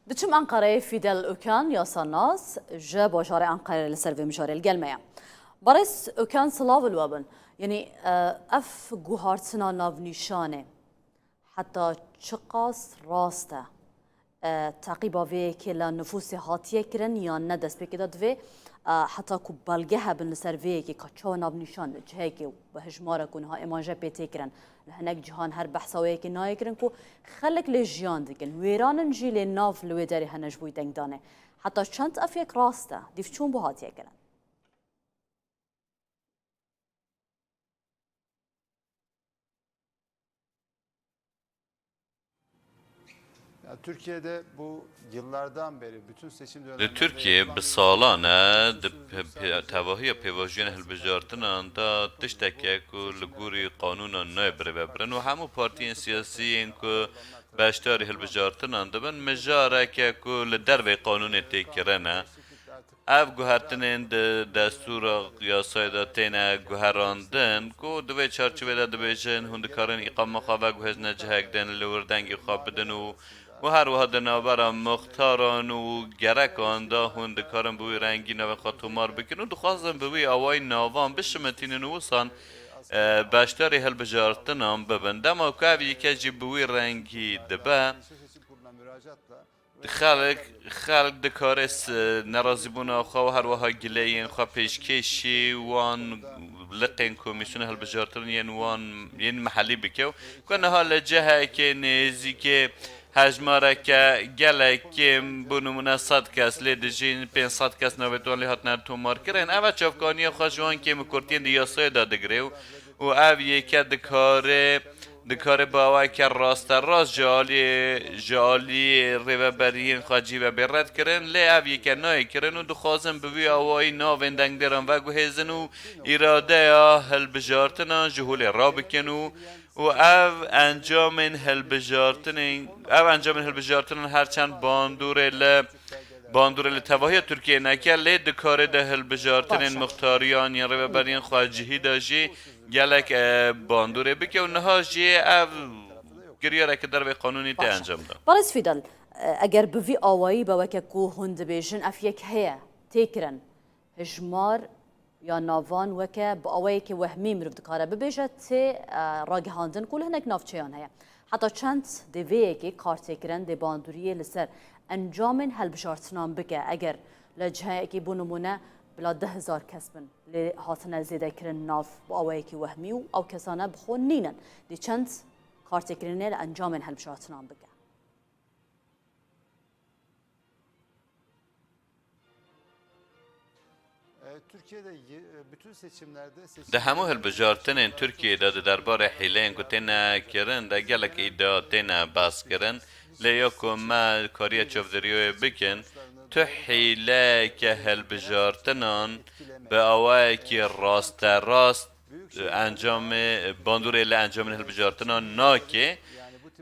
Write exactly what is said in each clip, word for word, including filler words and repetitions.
Diçim Enqereyê. Fîdel Okan, yasanas ji bajarê Enqereyê li ser vê mijarê li gel me ye. Barês Okan, silav li we bin. Yanî, e, ev guhartina navnîşanê heta çiqas rast e? E, teqîba vê yekê li nifûsê hatiye kirin yan ne? Destpêkê de divê, e, heta ku belge hebin li ser vê yekê ka çawa navnîşan li cihekê û bi hejmarek ku niha êmanje pê tê kirin. Li hinek cihan her behsa wê yekê nayê kirin ku xelk lê jiyan dikin. Wêran in jî lê nav li wê derê hene ji bo dengdanê. Heta çend ev yek rast e? Dîvçûn bo hatiye kirin. Ya, Türkiye'de bu yıllardan beri bütün seçim Li dönemlerinde Tirkiyê yapılan bi salan e di pe- pe- tevahiya pêvajoyên hilbijartinan de tişteke ku li gorî qanûnan nayê birêvebirin û hemû partiyên siyasî yên ku beşdarî hilbijartinan dibin, mijareke ku li dervê qanûnê tê kirine. Ev guhertinên di destûra yasayê de têne guherandin, ku di vê çarçovê de dibêjin, hûn dikarin îqama xwe veguhêzine cihek din, li wir dengê xwe bidin û, û her wiha di navbera muxtaran û gerekan de hûn dikarin bi wî rengî navê xwe tomar bikin û dixwazin bi wî awayî navan bişimitînin û wisan, e, beşdarî hilbijartinan bibin. Dema ku ev yeke jî bi wî rengî dibe, Xelk, xelk dikare s-, nerazîbûna xwe û her wiha gileyên xwe pêşkêşî wan liqên komîsyona hilbijartinê yên wan, yên mihellî bike û ku niha li cihekê nêzîkê hejmareke gelek kêm, bo nimûne sed kes lê dijîn, pênc sed kes navê wan lê hatine tomarkirin. Ev çavkaniya xwe ji wan kêmûkurtiyên di yasayê de digire û, û ev yeke dikare Dikare bi awayeke rasterast ji aliyê, ji aliyê rêveberiyên xwe cî ve bê redkirin, lê ev yeke nayê kirin û dixwazin bi vî awayî navên dengdêran veguhêzin û îradeya hilbijartinan ji holê rabikin û, û ev encamên hilbijartinên, ev encamên hilbijartinan her çend bandorê li bandorê li tevahiya Tirkiyeyê neke, lê di karê de hilbijartinên Baş e. muxtariyan yên rêveberiyên xwecihî de jî gelek, e, bandorê bike û niha jî ev kiryareke dervê qanûnî tê Baş e. encam da. Barês Fîdel, e, eger bi vî awayî be weke ku hûn dibêjin ev yek heye, tê kirin, hijmar ya navan weke bi awayekî wehmî mirov dikare bibêje tê, e, ragihandin ku li hinek navçeyan heye. Heta çend dê vê yekê kar tê kirin dê bandoriyê li ser encamên helbijartinan bike? Eger li cihayekî bo nimûne bila deh hezar kes bin lê hatine zêdekirin nav bi awayekî wehmî û ew kesane bi xwe nînin, dê çend kartêkirinê li encamên helbijartinan bike? E, Türkiye'de y-, e, bütün seçimlerde Di hemû hilbijartinên Tirkiyeyê de di derbarê hîleyên ku têne kirin de gelek îdia têne behs kirin, lê ya ku me kariye çavdêriyê bikin, tu hîleyeke hilbijartinan bi awayekî rasterast encamê, bandorê li encamên hilbijartinan nake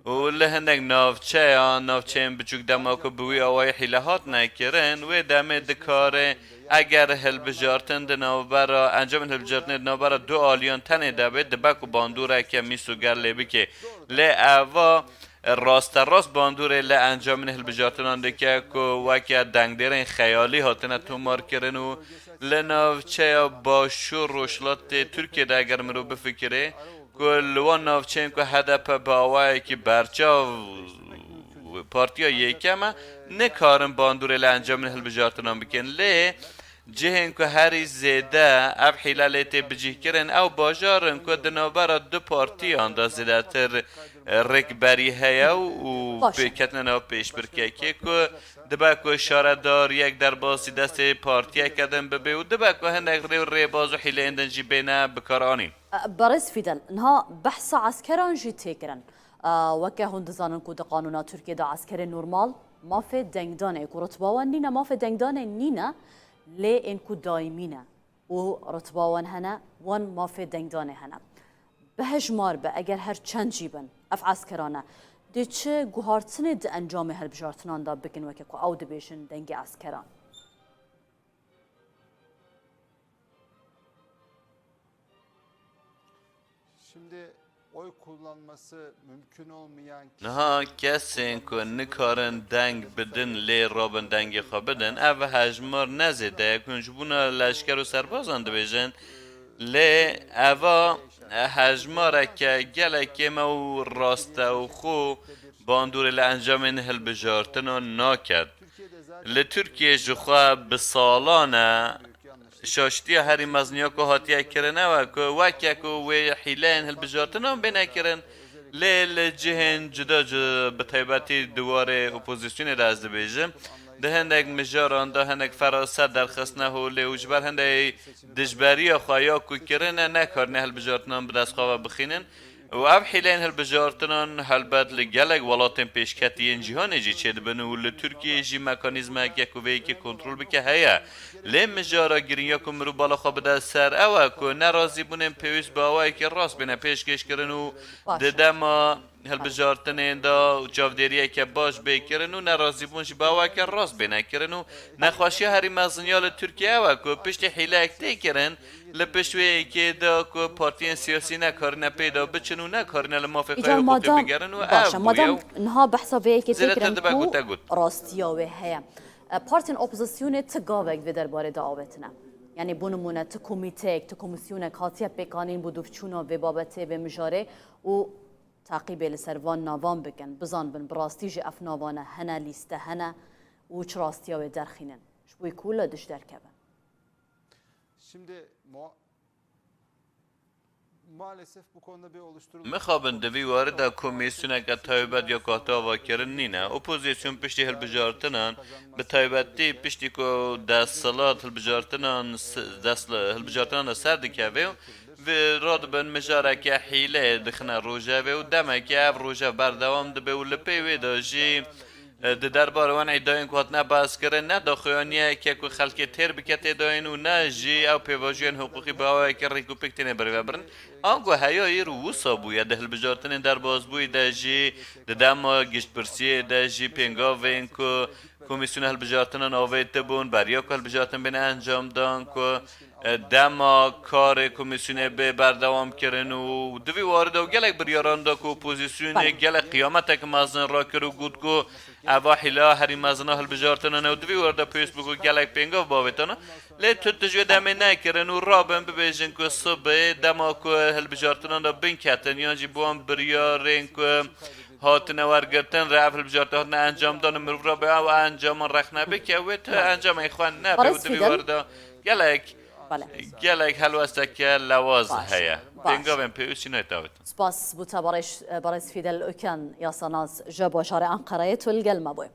û li hinek navçeyan, navçeyên biçûk dema ku bi wî awayî hîle hatine kirin, wê demê dikare eger hilbijartin di navbera, encamên hilbijartinê di navbera du aliyan tenê de bê, dibe ku bandoreke mîsoger lê bike. Lê eva rasterast bandorê li encamên hilbijartinan dike ku weke dengdêrên xeyalî hatine tomarkirin û li navçeya Başûr Rojhilatê Tirkiyê de eger mirov bifikire ku li wan navçeyên ku H D P bi awayekî berçav partiya yekem e, nikarin bandorê li encamên hilbijartinan bikin. Lê Cihên ku herî zêde ev hîle lê tê bicîhkirin, ew bajar in ku di navbera du partiyan de zêdetir rêkberî heye û Baş e. pêketina nav pêşbirkekê ku dibe ku şaredariyek derbasî destê partiyeke din bibe û dibe ku hinek rê û rêbaz û hîleyên din jî bêne bikaranîn. Berêz Fîdel, niha behsa eskeran jî tê kirin. Weke hûn dizanin ku di qanûna Tirkiyê de eskerê normal mafê dengdanê, ku ritba wan nîne, mafê dengdanê nîne, lê ên ku daîmî ne û ritba wan hene, wan mafê dengdanê hene. Bi hejmar be, eger her çend jî bin, ev eskeran e, dê çi guhartinê di encamê hilbijartinan de bikin, weke ku ew dibêjin dengê eskeran? Şimdi Oy kullanması mümkün olmayan Niha kesên ku nikarin deng bidin lê rabin dengê xwe bidin, ev hejmar ne zêde ye ku ji bûna leşker û serbazan dibêjin, lê eva hejmareke gelek kêm e û rast e û xwe bandorê li encamên hilbijartinan naket. Li Tirkiyê jixwe bi salan e şaştiya herî mezin ya ku hatiye kirin ew e ku weke ku wê hîleyên hilbijartinan bêne kirin, lê li cihên cuda cuda, bi taybetî di warê opozîsyonê de ez dibêjim, di hindek mijaran de hinek feraset derxistine holê û ji ber hindek dijberiya xwe ya ku kirine, nekarine hilbijartinan bi dest xwe ve bixînin. Û ev hîleyên hilbijartinan helbet li gelek welatên pêşketî yên cîhanê jî çêdibin û li Tirkiyeyê jî mekanîzmayeke ku vê yekê kontrol bike heye. Lê mijara girîng ya ku mirov bala xwe bide ser ew e ku nerazîbûnên pêwîst bi awayekî rast bêne pêşkêşkirin û Baş. di dema hilbijartinên de çavdêriyeke baş bê kirin û nerazîbûn jî bi awayeke rast bêne kirin û nexweşiya herî mezin ya li Tirkiye ew e ku piştî hîleyek tê kirin, li pişt wê yekê de ku partiyên siyasî nekarine pê de biçin û nekarine li mafê xwe Îcar hiqûqê madam bigerin û baş ev e, bûye madam û niha behsa vê yekê zêdetir têkirin dibe ku ku te got. Rastiya wê heye. E, partiyên opozisyonê ti gavek vê derbarê de awêtine. Yanî bo nimûne ti komîteyek, ti komîsyoneke hatiye pêkanîn bo dûvçûna vê babetê, vê mijarê û teqîbê li ser van navan bikin, bizanbin bi rastî jî ev navane hene, lîste hene û çi rastiya wê derxînin. Ji bo ku li dij derkevin. Şimdi mu- maalesef bu konuda bir oluşturulmuş Mixabin di vî warî de komîsyoneke taybet ya ku hate avakirin nîne. Opozîsyon piştî hilbijartinan, bi taybetî piştî ku desthilat hilbijartinan s- dest hilbijartinan de ser dikeve û vê radibin mijareke hîleyê dixine rojevê û demeke ev rojev berdewam dibe û li pey wê de jî E, di derbarê wan îdayên ku hatine behskirin, ne daxuyaniyeke ku xelkê têr bike tê dayîn û ne jî ew pêvajoyên hiqûqî bi awayekî rêk û pêk têne birêvebirin. Ango heya îro wisa bûye, di hilbijartinên derbasbûyî de jî, di dema giştpirsiyê de jî pêngavên ku Komîsyona Hilbijartinan avêtibûn, beriya ku hilbijartin bêne encamdan, ku e, dema karê komîsyonê bê berdewam kirin û di vî warî de û gelek biryaran da ku opozîsyonê Belê. gelek qiyametek mezin rakir û got ku eva hîla herî mezin a hilbijartinan e û di vî warî de pêwîst bû ku gelek pêngav bavêtana. Lê tu tu ji wê demê nekirin û rabin bibêjin ku sibê dema ku hilbijartinan de binketin yan jî bi wan biryarên ku hatine wergirtin re ev hilbijartin hatine encamdan û mirov rabe ew encaman rexne bike wê tu Belê. encamên xwe nebe Barış û di vî Fidel. warî de gelek Belê. Gelek helwesteke lewaz Baş, heye. baş. Pêngavên pêwîst jî nayê dawêtin. Spas bo te barêş, barêz Fîdel Okan, yasanaz ji bajarê Enqereyê tu li gel me bûye.